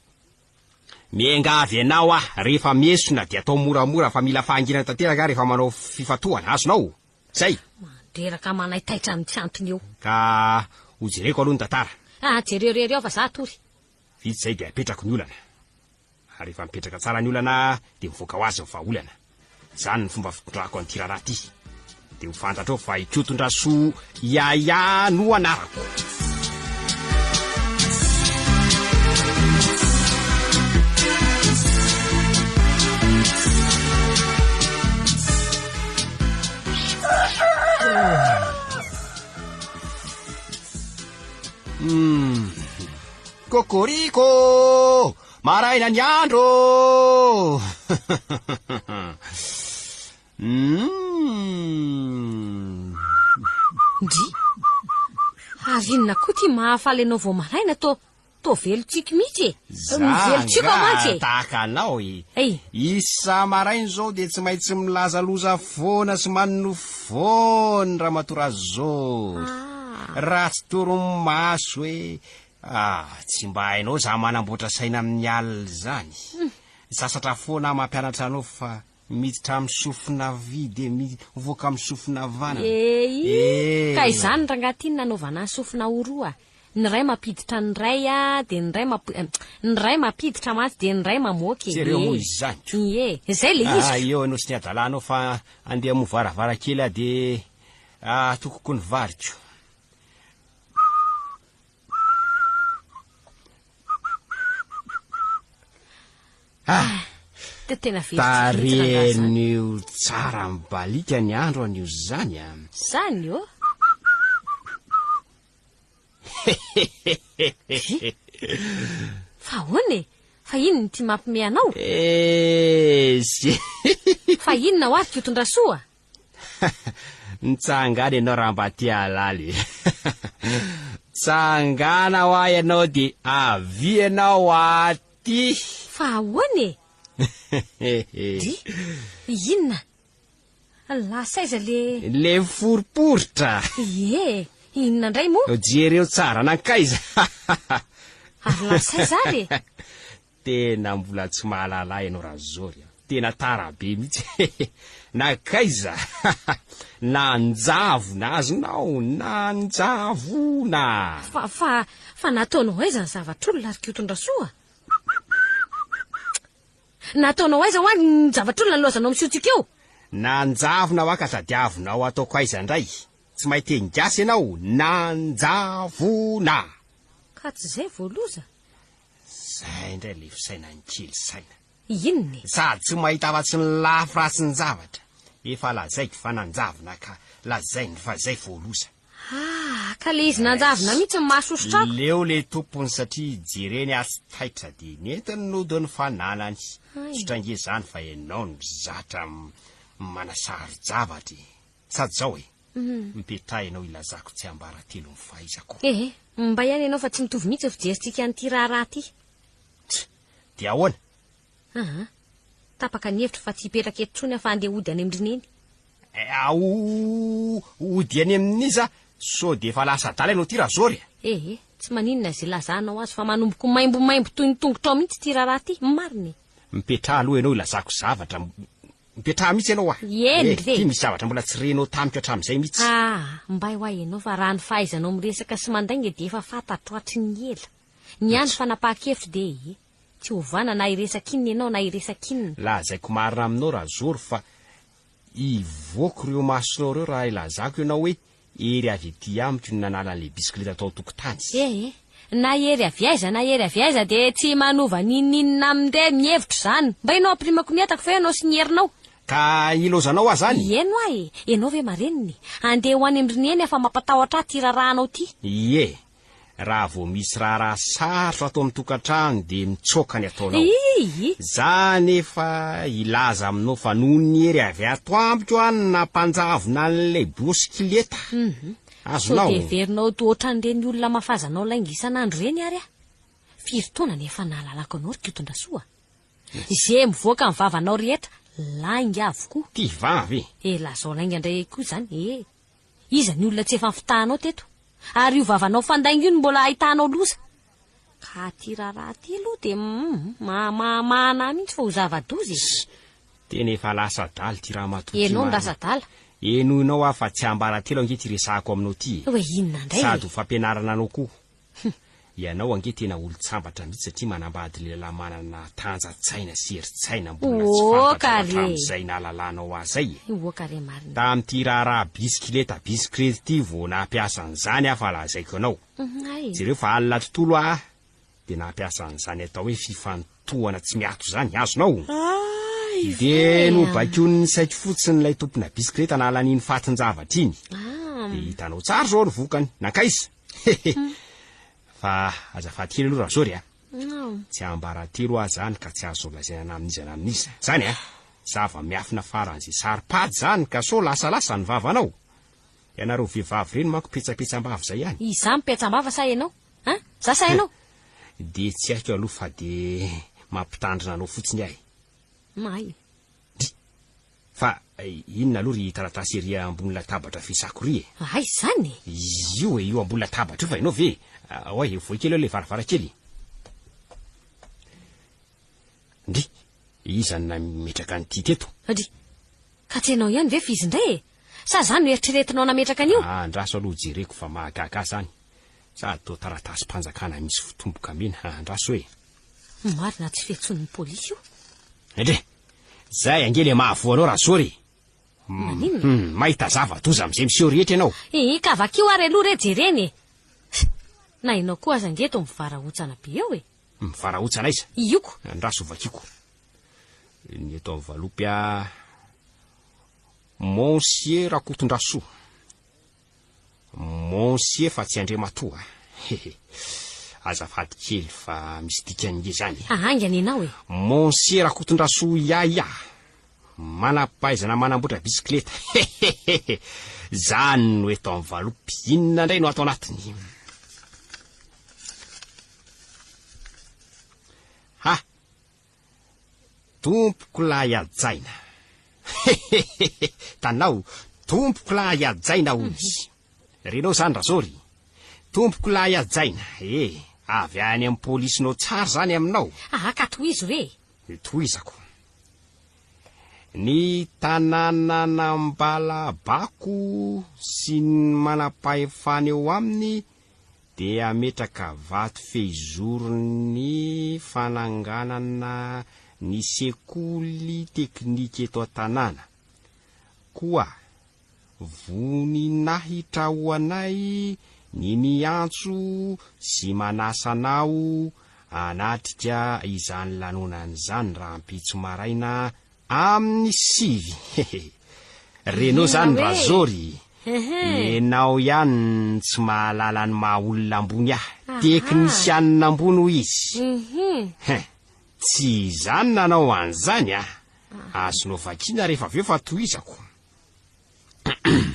Miangavy anao aho, rehefa miesona dia atao moramora fa mila fahanginana tanteraka aho rehefa manao fifantohana. Azonao? Zay! Mandreraka manaitaitra amin'ny tsy antony eo. Ka hojereko aloha ny tantara. Ah, jereo irery ao fa za hatory. Vita izay dia apetrako ny olana. Ary rehefa mipetraka tsara ny olana dia mivoaka ho azy ny vahaolana. Izany ny fomba fitondrako an'ity raharaha ity. Dia ho fantatrao fa Ikotondrasoa Yaya no anarako. Hmm. Kokoriko! Maraina ny andro! Hmm. Ndry! Ary inona koa ity mahafaly anao vao maraina toa toa velon-tsiky mihitsy e? Za Mivelon-tsioka angaha mantsy e! tahaka anao e! Ei! Isa-maraina izao dia tsy maintsy milaza loza foana sy manonofy foana Ramatoa Razory. Ah. Ratsy torimaso e! Ah, tsy mba hainao za manamboatra saina amin'ny alina izany. Sasatra foana aho mampianatra anao fa miditra amin'ny sofina havia dia mivoaka amin'ny sofina havanana. Eii, Eh. ka izany rangahy ity no nanaovana ny sofina ho roa. Ny iray mampiditra ny iray a, dia ny iray mamp- eh, ny iray mampiditra mantsy dia ny iray mamoaka e. Jereo moa izany ko. Ie, izay ilay izy Ah, ko. eo ianao sy ny adalanao fa andeha hamoha varavarankely aho dia atokoko ny variko. Ah! Dia tena very tsiky mihitsy rangahy zany. Taren'io tsara mibaliaka ny andro anio zany a. Zany ô? Fa ahoana e? Fa inona ity mampime anao? Esy. Fa inona ho ary Kotondrasoa? Mitsangana ianao raha mba te hahalala e. Tsangana hoa ianao dia avia ianao aty. Fa ahoana e? Dry, inona? Lasa aiza le... Le foriporitra. Ie, inona indray moa? Jereo tsara nankaiza. Ary lasa aiza ary e? Tena mbola tsy mahalala ahy ianao Razory a! Tena tara be mihitsy e! Nankaiza? Nanjavona azonao, nanjavona! Fa, fa, fa nataonao aiza ny zavatr'olona ry Kotondrasoa? Nataonao aiza hoa ny zavatr'olona nilaozanao misiotsiaka eo? Nanjavona hoa ka tadiavinao ataoko aiza indray? Tsy mahay teny gasy ianao? Nanjavona! Ka tsy izay vao loza? Zay indray le fisainan'ny kely saina. Inona e? Sady tsy mahita afa-tsy ny lafy ratsin-javatra. Efa lazaiko fa nanjavona ka lazainy fa zay vao loza. Ah, ka le izy nanjavona mihitsy no mahasosotra ako. Leo le tompony satria jereny ary tsy taitra dia nentiny nody ny fananany. Tsotra ange zany fa ianao no zatra manasaro-javatra e. Sady zao e. Mipetraha ianao hilazako tsiambaratelo ny fahaizako. Ehe, mba ihany ianao fa tsy mitovy mihitsy ny fijerintsika an'ity raharaha ity. Tch! Dia ahoana? Aa, tapaka ny hevitro fa tsy hipetraka eto intsony aho fa handeha hody any amin-dry Neny. Ao, hody any amin'iza? Sao dia efa lasa adala ianao ity Razory a? Ehe, tsy maninona izay ilazanao azy fa manomboka ho maimbomaimbo toy ny tongotrao mihitsy ity raharaha ity, marina e! Mipetraha aloha ianao hilazako zavatra Mipetraha mihitsy ianao ah. Eny Eh, re. ity misy zavatra mbola tsy renao tamiko hatramin'izay mihitsy. Ah, mbay hoa ianao fa raha ny fahaizanao miresaka sy mandainga dia efa fantatro hatry ny ela. Ny ahy ny fanapahan-kevitro dia ee, tsy ovana na hiresaka inona ianao na hiresaka inona. Lazaiko marina aminao Razoro fa hivoako ireo masonao ireo raha ilazako ianao hoe Hery avy ety amiko no nanala an'ilay bisikileta tao an-tokotany. Ee, na hery avy aiza na hery avy aiza dia tsy manova n'inon'inona amin'ireny ny hevitro izany. Mba ianao ampirimako ny entako fa ianao sy ny herinao. Ka ilaozanao aho izany? Ieny hoa e! Ianao ve marenina e? Andeha ho any amin-dry Neny aho fa mampatahotra ahy ity raharahanao ity. Ie, Raha vao misy raharaha sarotra ato amin'ny tokantrano dia mitsoaka ny ataonao. Ii. Za anefa hilaza aminao fa noho ny hery avy ato amiko aho no nampanjavona an'ilay bosikileta. Azonao? Sao dia heverinao toa ohatran'ireny olona mafazanao lainga isan'andro ireny ary aho? Firy taona no efa nahalalako anao ry Kotondrasoa a? Ze mivoaka ny vavanao rehetra, lainga avokoa. Ty vavy e! Eh, lazao lainga indray koa izany e! Iza ny olona tsy efa nifitahanao teto? Ary io vavanao fandainga io no mbola ahitanao loza. Ka ty raharaha ty aloha dia mahamahana ahy mihitsy fa ho zava-doza e. Tena efa lasa adala ity ramatoa ity Ianao no marina. lasa adala. Henoinao aho fa tsiambaratelo ange ity resahako aminao ity e. Hoe inona indray e? Sady ho fampianarana anao koa. Ianao ange tena olon-tsambatra mihitsy satria manambady lehilahy manana tanjan-tsaina sy herin-tsaina mbola tsy Oka fantatrao re! hatramin'izay nahalalanao azy izay e. Oka re marina. Tamin'ity raharaha bisikileta bisikileta ity vao nampiasa an'izany aho fa lazaiko anao. Hay. Jereo fa alina tontolo aho dia nampiasa an'izany atao hoe fifantohana tsy miato izany, azonao? Hay Dia ve? nobaikoin'ny saiko fotsiny ilay tompona bisikileta nahalany iny fatin-javatra iny. Ah. Dia hitanao tsara izao ny vokany. Nankaiza? Hehe. Fa azafady kely aloha Razory a. Tsiambaratelo aho izany ka tsy azo lazaina na amin'iza na amin'iza. Izany a! Zava-miafina faran'izay saro-pady izany ka sao lasalasa ny vavanao. Ianareo vehivavy ireny manko petsapetsam-bava izay ihany. Izaho mipetsam-bava sa ianao? An? Za sa ianao? Dia tsy haiko aloha fa dia mampitandrina anao fotsiny aho e. May. Dry! Fa inona aloha ry taratasy ery ambony latabatra fisako ry e? Aiza izany e? Io e, io ambony latabatra io fa ianao ve? Oay, voy kely eo ilay varavarankely. Ndry! Iza no nametraka an'ity teto? Ndry! Ka tsy ianao ihany ve fa izy indray e? Sa za no eritreretinao nametraka an'io? Andraso aloha jereko fa mahagaga ahy izany. Sady toa taratasim-panjakana misy fitomboka mena. Andraso e! Marina tsy fiantsoan'ny polisy io. Ndry! Zay ange le mahavoa anao Razory e! Maninona? Hum, mahita zava-doza amin'izay miseho rehetra ianao. Ee, ka vakio ary aloha re jerena e! Na ianao koa aza ange toa mivarahontsana be eo e! Mivarahontsana aiza? Ioko. Andraso vakiko. Ny eto amin'ny valopy a. Monsieur Rakotondrasoa. Monsieur fa tsy Andriamatoa a. Hehe. Azafady kely fa misy dikany nge zany e. Haingana ianao e. Monsieur Rakotondrasoa Yaya. Manam-pahaizana manamboatra bisikileta. Hehehehe. Zany no eto amin'ny valopy. Inona indray no ato anatiny? Ha! Tompoko lahy hajaina. Hehehehe! Tanao, tompoko lahy hajaina hoy izy. Renao izany Razory? Tompoko lahy hajaina. Eh, avy any amin'ny polisinao tsara izany aminao. Aa ka tohizo re e! Tohizako. Ny tanànan'Ambalabako sy ny manam-pahefana eo aminy dia hametraka vato fehizoron'ny fananganana ny sekoly teknika eto an-tanàna. Koa voninahitra ho anay ny miantso sy manasa anao hanatrika izany lanonana izany rahampitso maraina Amin'ny sivy. Hehe. Renao zany Razory. Enao ihany no tsy mahalala ny maha olona ambony ahy. Teknisianina ambony hoy izy. Hein. Tsy izany nanao an'izany ah. Azonao vakiana rehefa avy eo fa tohizako.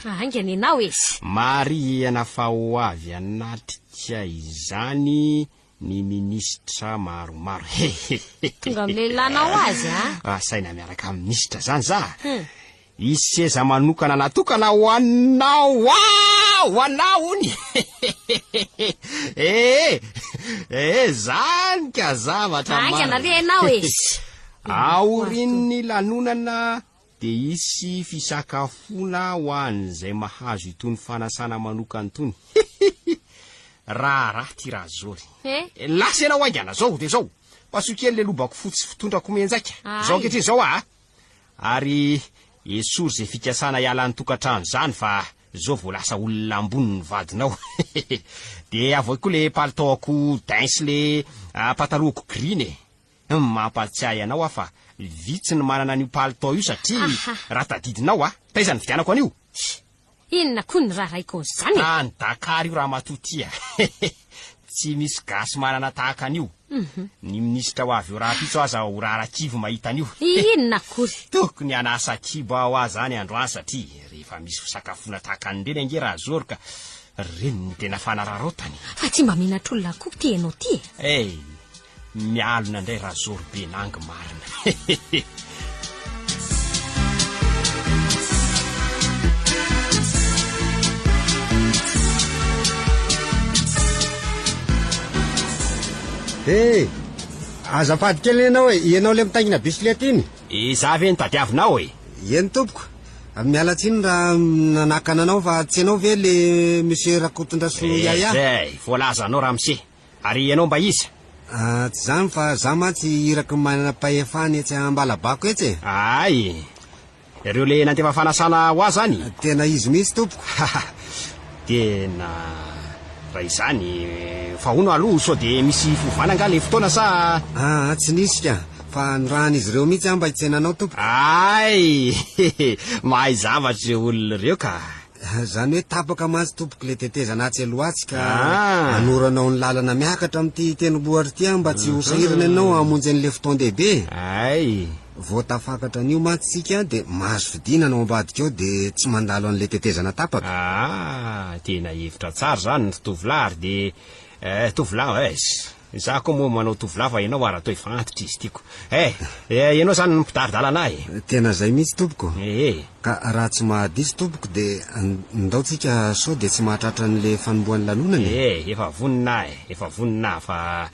Haingana ianao e. Marihana fa ho avy hanatrika izany ny minisitra maromaro. Hehehehe. Tonga amin'ilay ilanao azy a. Asaina miaraka amin'ny minisitra zany za. Hisy seza manokana natokana ho anao ah! Ho anao ony. Hehehehe. Eh, eh, zany ka zavatra Haingana marina. re ianao e. Aorian'ny lanonana dia hisy fisakafoana ho an'izay mahazo itony fanasana manokana itony. Hihihi! Raharaha ty Razory. Eh? Lasa ianao haingana zao dia zao. Pasoy kely le lobako fotsy fitondrako mianjaika. Zao ankehitriny zao aa. Ary esory izay fikasana hiala ny tokantrano izany fa zao vao lasa olona ambony ny vadinao. Dia avoay koa le palitaoako dain sy le patalohako green e. Hum, mampatsiahy anao aho fa vitsy ny manana an'io palitao io satria raha tadidinao a, taiza nividianako an'io? Inona koa ny raharaiko an'izany e? Tany Dakar io ramatoa ity a! Tsy misy gasy manana tahaka an'io. Ny minisitra ho avy eo rahampitso aza ho rarakivy mahita an'io. Inona akory? Tokony hanasa kibo aho aza any androany satria rehefa misy fisakafoana tahaka an'ireny ange Razoro ka ireny no tena fanararaotany. Fa tsy mba menatr'olona koa ity ianao ity e! Hey! Mialona indray Razoro be nangy marina. He! Azafady kely ianao e, ianao ilay mitaingina bisikileta iny? Izaho ve no tadiavinao e? Eny tompoko. Miala tsiny raha nanakana anao fa tsy ianao ve le Monsieur Rakotondrasoa Yaya? Izay, voalazanao ramose. Ary ianao mba iza? Ah, tsy izany fa za mantsy iraky ny manam-pahefana etsy Ambalabako etsy e. Ay! Ireo le nandefa fanasana ho ahy zany? Tena izy mihitsy tompoko. Tena raha izany, fa hono aloha sao dia misy fiovana angaha le fotoana sa? Aa, tsy nisy ka, fa nirahan'izy ireo mihitsy aho mba hitsena anao tompoko. Ay! Mahay zavatra ireo olona ireo ka. Izany hoe tapaka mantsy tompoko le tetezana atsy aloha atsy ka anoranao ny lalana miakatra amin'ity tendrombohitra ity aho mba tsy ho sahirana ianao hamonjy an'le fotoan-dehibe. Ay! Vao tafakatra an'io mantsy tsika dia mahazo fidinana ao ambadika ao dia tsy mandalo an'ilay tetezana tapaka. Ah! Tena hevitra tsara izany ry tovolahy ary dia eh, tovolahy eh, izaho koa moa manao tovolahy fa ianao ary atao efa antitra izy tiako. Eh, ianao izany no mpitari-dalana ahy e. Tena izay mihitsy tompoko. Eh. Ka raha tsy mahadiso tompoko dia ndao tsika sao dia tsy mahatratra an'ilay fanombohan'ny lanonana e. Eh, efa vonona aho e, efa vonona aho fa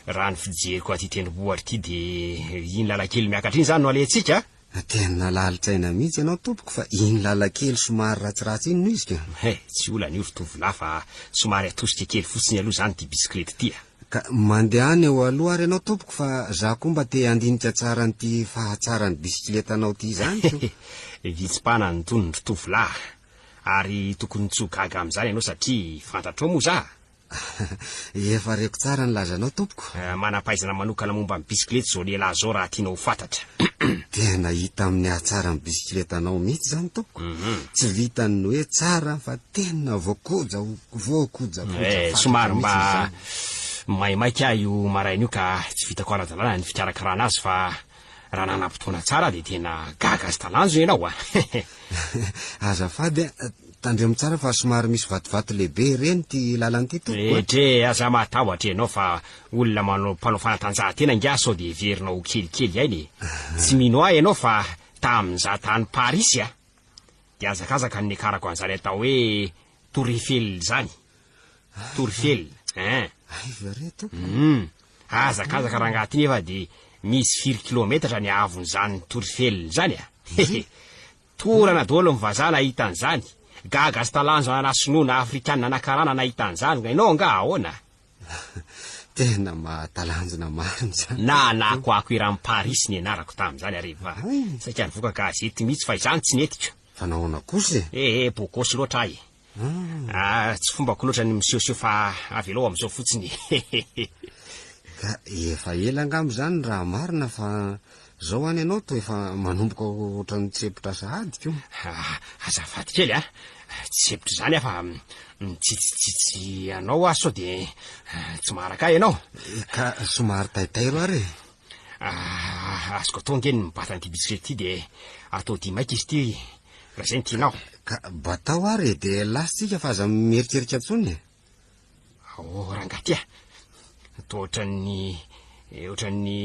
Raha ny fijeriko aty tendrombohitra ity dia iny lalan-kely miakatra iny izany no alehantsika a? Tena lalin-tsaina mihitsy ianao tompoko fa iny lalan-kely somary ratsiratsy iny no izy ka. He, tsy olana io ry tovolahy fa somary atosika kely fotsiny aloha izany ity bisikileta ity a. Ka mandehana eo aloha ary ianao tompoko fa za koa mba te handinika tsara an'ity fahatsaran'ny bisikiletanao ity izany ko. Vitsy-pana ny tonony ry tovolahy ary tokony tsy ho gaga amin'izany ianao satria fantatrao moa za. Efa reko tsara ny lazanao tompoko. Manam-pahaizana manokana momba ny bisikileta izao lehilahy izao raha tianao ho fantatra. Tena hita amin'ny hatsaran'ny bisikiletanao mihitsy izany tompoko. Tsy vitan'ny hoe tsara fa tena voakoja voakojakoja Eh, fatratra somary mihitsy mba izany. maimaika aho io maraina io ka tsy vitako ara-dalàna ny fikarakarana azy fa raha nanam-potoana tsara dia tena gaga sy talanjona ianao a! Azafady a, tandremo tsara fa somary misy vatovato lehibe ireny ity lalana ity tompoko a. Etre, aza matahotra ianao fa olona manao mpanao fanatanjahantena ingahy sao dia heverinao ho kelikely aina e. Tsy mino ahy ianao fa tamin'izaho tany Parisy a, dia hazakazaka ny niakarako an'izany atao hoe Tour Eiffel izany. Tour Eiffel, hein. Aiza re tompoko? Hum, hazakazaka rangahy ity nefa dia misy firy kilometatra ny haavon'izany Tour Eiffel izany a. Hehe. Torana daholo ny vazaha nahita an'izany. Gaga sy talanjona na sinoa na afrikana na karana nahita an'izany, ianao angaha ahoana? Tena mahatalanjona marina izany. Nanakoako eran'i Parisy ny anarako tamin'izany ary efa saika nivoaka gazety mihitsy fa izany tsy netiko. Fa nahoana kosa e? Eh, beau gosse loatra aho e. Ah, tsy fombako loatra ny misehoseho fa avelao amin'izao fotsiny e. Ka efa ela angamba izany raha marina fa zao any ianao toa efa manomboka ohatran'ny tsepotra sahady ko. Ah, azafady kely a, tsy tsepotra izany aho fa mitsitsitsitsy anao aho sao dia tsy maharaka ahy ianao. Ka somary taitairo ary e. Ah, azoko atao ange ny mibata an'ity bisikileta ity dia atao dia maika izy ity raha izay no tianao. Ka batao ary e, dia lasa tsika fa aza mieritreritra intsony e. Oh, rangahy ty a! Toa ohatran'ny, ohatran'ny,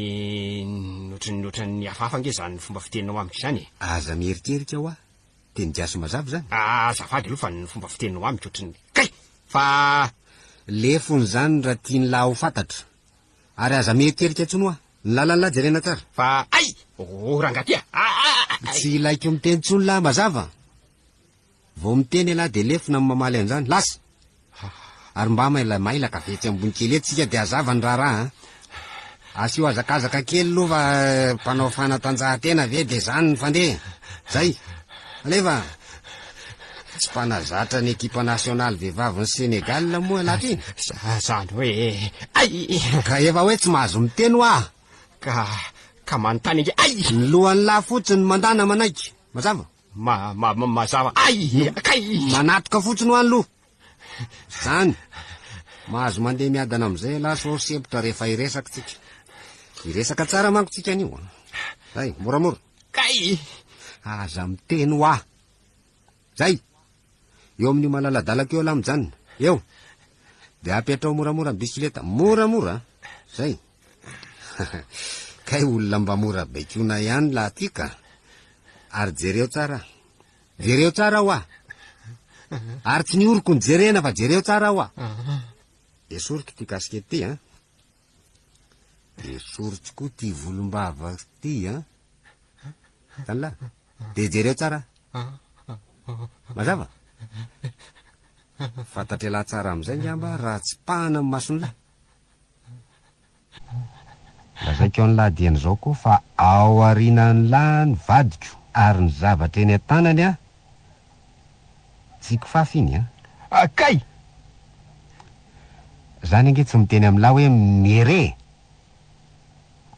ohatran'ny, ohatran'ny hafahafa ange izany fomba fiteninao amiko izany e. Aza mieritreritra hoa, teny gasy mazava izany. Ah, azafady aloha fa ny fomba fiteninao amiko ohatran'ny, kay! Fa. Lefona izany raha tian'lah ho fantatra. Ary aza mieritreritra intsony hoa. Ny lalan'lah jerena tsara. Fa ay! Oh, rangahy ty a! Ah! Tsy ilaiko miteny intsony lah mazava. Vao miteny ialahy dia lefona ny mamaly an'izany. Lasa! Ary mba maila mailaka avy etsy ambony kely etsy tsika dia hazava ny raharaha an! Asio hazakazaka kely aloha fa mpanao fanatanjahantena ve dia izany ny fandeha? Zay! Alefa! Tsy mpanazatra ny ekipa nasionaly vehivavin'i Sénégal moa ialahy ty? Zany hoe ay! Ka efa hoe tsy mahazo miteny hoa! Ka ka manontany ange ay! Ny lohan'lah fotsiny mandana manaiky. Mazava? Ma ma mazava ay! Kay! Manatoka fotsiny hoa ny loha. Zany. Mahazo mandeha miadana amin'izay ialahy sao sempotra rehefa hiresaka tsika. Hiresaka tsara manko tsika anio an. Zay, moramora. Kay! Aza miteny hoa. Zay! Eo amin'io malaladalaka eo ialahy mijanona. Eo. Dia apetraho moramora ny bisikileta. Moramora an. Zay. Kay olona mba mora baikoina ihany lahy ty ka. Ary jereo tsara. Jereo tsara hoa. Ary tsy ny oroko no jerena fa jereo tsara hoa. Esoriko ity casquette ity an. Esoriko koa ty volombava ty an! Hitan'lah? Dia jereo tsara. Mazava? Fantatr'elah tsara amin'izay ngamba raha tsipahana ny mason'lah. Lazaiko an'lah dieny izao koa fa ao aorianan'lah ny vadiko ary ny zavatra eny an-tanany an, tsy kifafa iny an. Kay! Zany ange tsy miteny amin'lah hoe miere e!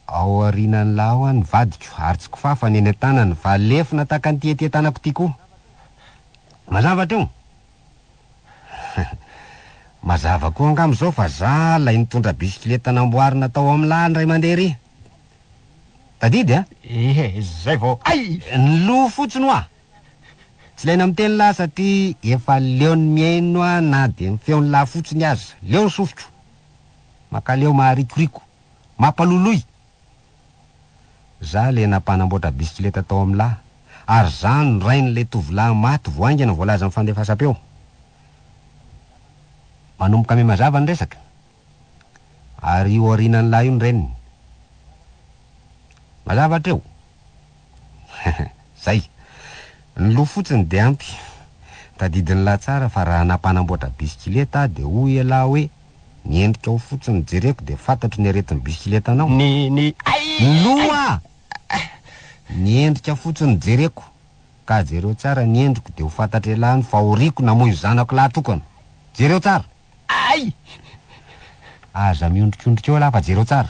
Ao aorianan'lah ao an ny vadiko ary tsy kifafa ny eny an-tanany fa lefona tahaka an'ity ety an-tanako ity koa. Mazava hatreo? Mazava koa angamba izao fa za ilay nitondra bisikileta namboarina tao amin'lah indray mandeha ery. Tadidy a? Ehe, zay vao hay! Ny loha fotsiny hoa! Tsy ilaina miteny lah satria efa leon'ny mihaino aho na dia ny feon'lah fotsiny aza. Leo ny sofiko. Mankaleo maharikoriko. Mampaloloy! Za le nampanamboatra bisikileta tao amin'lah ary za no rain'ilay tovolahy maty vao haingana voalazan'ny fandefasam-peo. Manomboka mihamazava ny resaka. Ary io aorianan'lah io ny reniny. Mazava hatreo? Zay. Ny loha fotsiny dia ampy. Tadidin'lah tsara fa raha nampanamboatra bisikileta aho dia hoy elah hoe ny endrikao fotsiny jereko dia fantatro ny aretin'ny bisikiletanao. Ny, ny, ay! Ny loha! Ny endrika fotsiny jereko. Ka jereo tsara ny endriko dia ho fantatr'elah ny fahoriako namoy ny zanako lahy tokana. Jereo tsara! Ay! Aza miondrikondrika eo elah fa jereo tsara.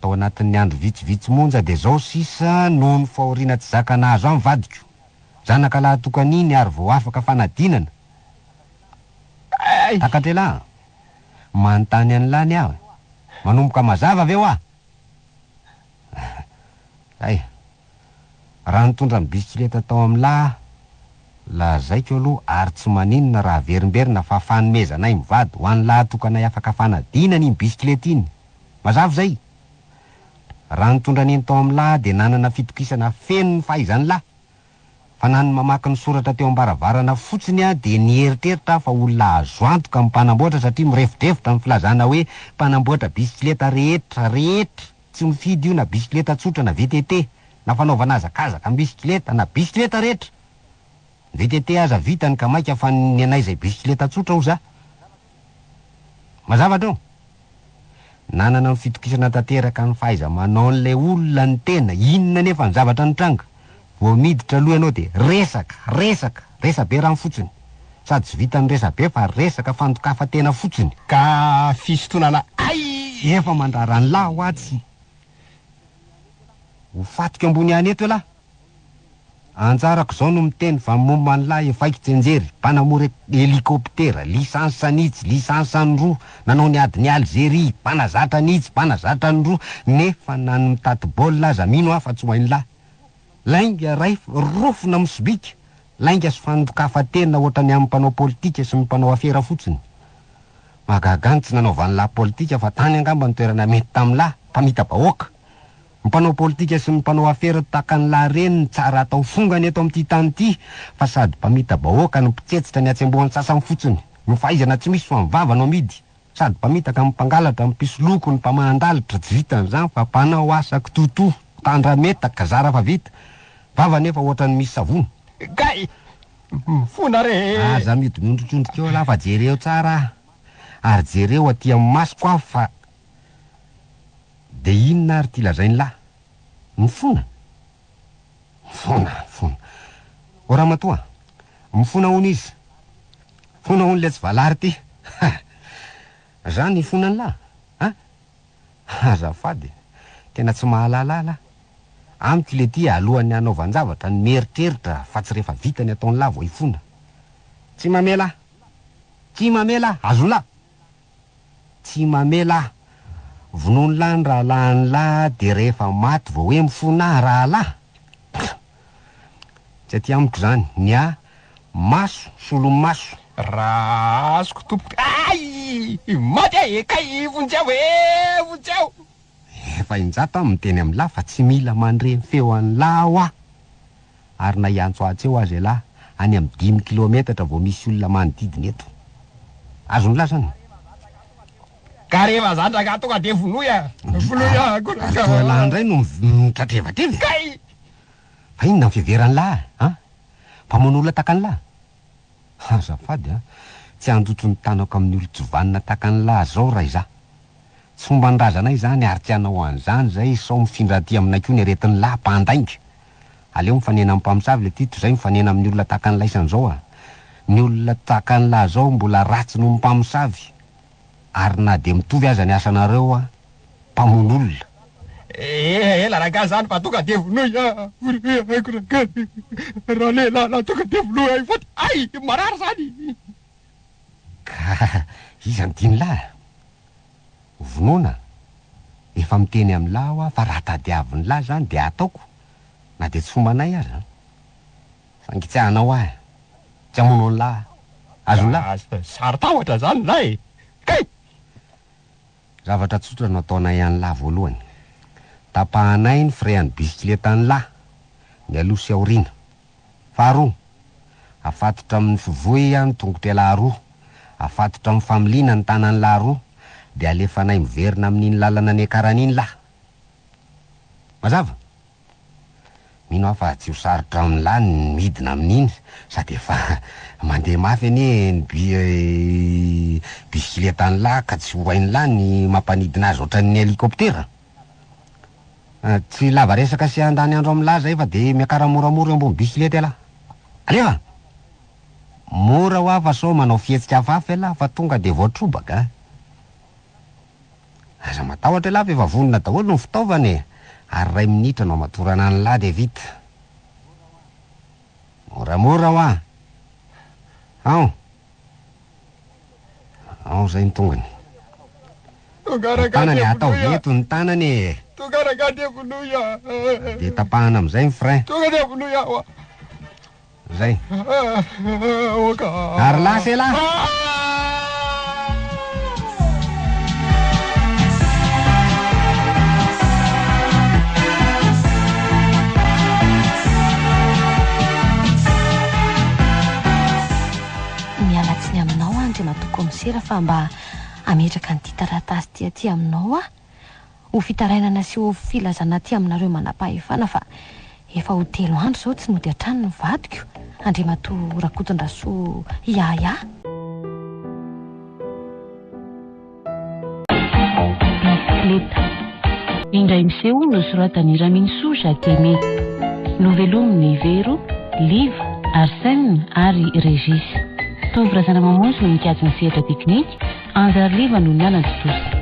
Tao anatin'ny andro vitsivitsy monja dia zao sisa noho ny fahoriana tsy zaka nahazo ahy ny vadiko. Zanaka lahy tokana iny ary vao afaka fanadinana. Takatr'elah an! Manontany an'lah ny aho e! Manomboka mazava ve hoa? Hay! Raha nitondra ny bisikileta tao amin'lah aho, lazaiko aloha ary tsy maninona raha averimberina fa fanomezanay mivady ho an'lah tokanay afaka fanadinana iny bisikileta iny. Mazava izay? Raha nitondra an'iny tao amin'lah aho dia nanana fitokisana feno ny fahaizan'lah. Fa na ny mamaky ny soratra teo am-baravarana fotsiny aho dia nieritreritra aho fa olona azo antoka ny mpanamboatra satria mirefodrefotra ny filazana hoe mpanamboatra bisikileta rehetra rehetra, tsy mifidy io na bisikileta tsotra na VTT, na fanaovana hazakazaka am-bisikileta, na bisikileta rehetra. Ny VTT aza vitany ka maika fa ny anay izay bisikileta tsotra hoza. Mazava hatreo? Nanana ny fitokisana tanteraka ny fahaiza-manaon'ilay olona ny tena, inona anefa ny zavatra nitranga? Vao miditra aloha ianao dia resaka, resaka, resa-be rano fotsiny. Sady tsy vitan'ny resa-be fa resaka fandokafa-tena fotsiny. Ka fisintonana ay! Efa mandrara an'lah hoa tsy ho fatiko ambony ihany eto elah. Anjarako izao no miteny fa momba an'lah efa haiko tsianjery, mpanamory helicoptera, licence an'itsy, licence an'roa, nanao ny adin'i Algerie, mpanazatra an'itsy, mpanazatra an'roa, nefa na ny mitati baolina aza mino aho fa tsy ho hain'lah. Lainga ray rofona misobika, lainga sy fandokafa-tena ohatran'ny amin'ny mpanao politika sy ny mpanao afera fotsiny. Mahagaga ny tsy nanaovan'lah politika fa tany angamba ny toerana mety tamin'lah, mpamita-bahoaka. Ny mpanao politika sy ny mpanao afera tahaka an'lah reny no tsara atao fongana eto amin'ity tany ity fa sady mpamita-bahoaka no mpitsetsitra ny hatsembohan'ny sasany fotsiny. Ny fahaizana tsy misy fa ny vava no amidy. Sady mpamitaka no mpangalatra, mpisoloky no mpamahan-dalitra, tsy vitan'izany fa mpanao asa kitotoa, tandrametaka, zara fa vita. Vava nefa ohatran'ny misy savony. Kay! Mifona re e! Aza miody miondrikondrika eo lah fa jereo tsara aho. Ary jereo aty amin'ny masoko aho fa. Dia inona ary ity lazain'lah? Mifona? Mifona, mifona. O ramatoa, mifona hono izy. Mifona hono letsy valary ity. Ha! Zany ifonan'lah? A? Azafady, tena tsy mahalala ahy lah. Amiko letia alohan'ny hanaovan-javatra no mieritreritra fa tsy rehefa vita ny ataon'lah vao hifona. Tsy mamela ahy. Tsy mamela ahy. Azon'lah. Tsy mamela ahy. Vonoin'lah ny rahalahin'lah dia rehefa maty vao hoe mifona ahy rahalahy? Tsy aty amiko izany. Ny ahy, maso solomaso. Raha azoko tompoko ay! Maty aho e! Kay vonjeo e! Vonjeo! Efa injato aho miteny amin'lah fa tsy mila mandre ny feo an'lah aho ah! Ary na hiantso ahy tsy eo aza elah, any amin'ny dimy kilaometatra vao misy olona manodidina eto. Azon'lah zany? Ka rehefa zany rangahy tonga dia vonoy a! Vonoy ahako rangahy. Ary toa lahy indray no mitratrevatreva e! Kay! Fa inona ny fiheveran'lah a? Mpamono olona tahaka an'lah? Azafady a! Tsy handoto ny tanako amin'ny olon-tsy vanona tahaka an'lah zao raha izaho. Tsy fomban-drazanay izany ary tsy hanao an'izany izay sao mifindra aty aminay koa ny aretin'lah mpandainga. Aleo mifanena amin'ny mpamosavy le ty toy izay mifanena amin'ny olona tahaka an'laisany izao a! Ny olona tahaka an'lah zao mbola ratsy noho ny mpamosavy. Ary na dia mitovy aza ny asanareo an! Mpamono olona. Ela rangahy zany fa tonga dia vonoy ah! Vonoy aiko rangahy! Raha lehilahy lahy tonga dia vonoy ahy faty! Hay! Marary zany! Ka iza no tian'lah? Vonoina? Efa miteny amin'lah aho fa raha tadiavin'lah zany dia ataoko na dia tsy fombanay aza an! Saingy tsy hanao ahy. Tsy hamono an'lah aho. Azon'lah? Saro-tahotra zany lah e! Kay! Zavatra tsotra no ataonay an'lah voalohany. Tapahanay ny frein-n'ny bisikiletan'lah, ny aloha sy aoriana. Faharoa, afatotra amin'ny fivoy ny tongotr'elah roa, afatotra amin'ny familiana ny tanan'lah roa, dia alefanay miverina amin'iny lalana niakarany iny lah. Mazava? Mino aho fa tsy ho sarotra amin'lah ny midina amin'iny sady efa mandeha mafy anie ny bisikiletan'lah ka tsy ho hain'lah ny mampanidina azy ohatran'ny helicoptera. Tsy lava resaka sy handany andro amin'lah zay fa dia miakara moramora eo ambony bisikileta ialahy. Alefa! Mora hoa fa sao manao fihetsika hafahafa ialahy fa tonga dia voatrobaka a! Aza matahotra elah fa efa vonona daholo ny fitaovana e! Ary iray minitra no hamatorana an'lah dia vita. Moramora hoa! Ao! Ao izay ny tongony. Tonga Ny rangahy tanany dia ataovy vonoy a! eto ny tanany e! Tonga rangahy dia vonoy a! Dia tapahana amin'izay ny frein. Tonga dia vonoy aho a! Zay. Ary lasa elah. Miala tsiny aminao aho Andriamatoa Kaomisera fa mba hametraka an'ity taratasy ity aty aminao aho. Ho fitarainana sy ho filazana aty aminareo manam-pahefana fa efa ho telo andro izao tsy nody an-trano ny vadiko, Andriamatoa Rakotondrasoa Yahya. Bisikileta. Indray miseho nosoratan'i Raminisoa Jacques Aimé. Novelomin'i Vero, Liva, Arsène ary Régis. Tovo Razanamamonjy no nikajy ny sehatra teknika, Anjara Liva no nanatontosa.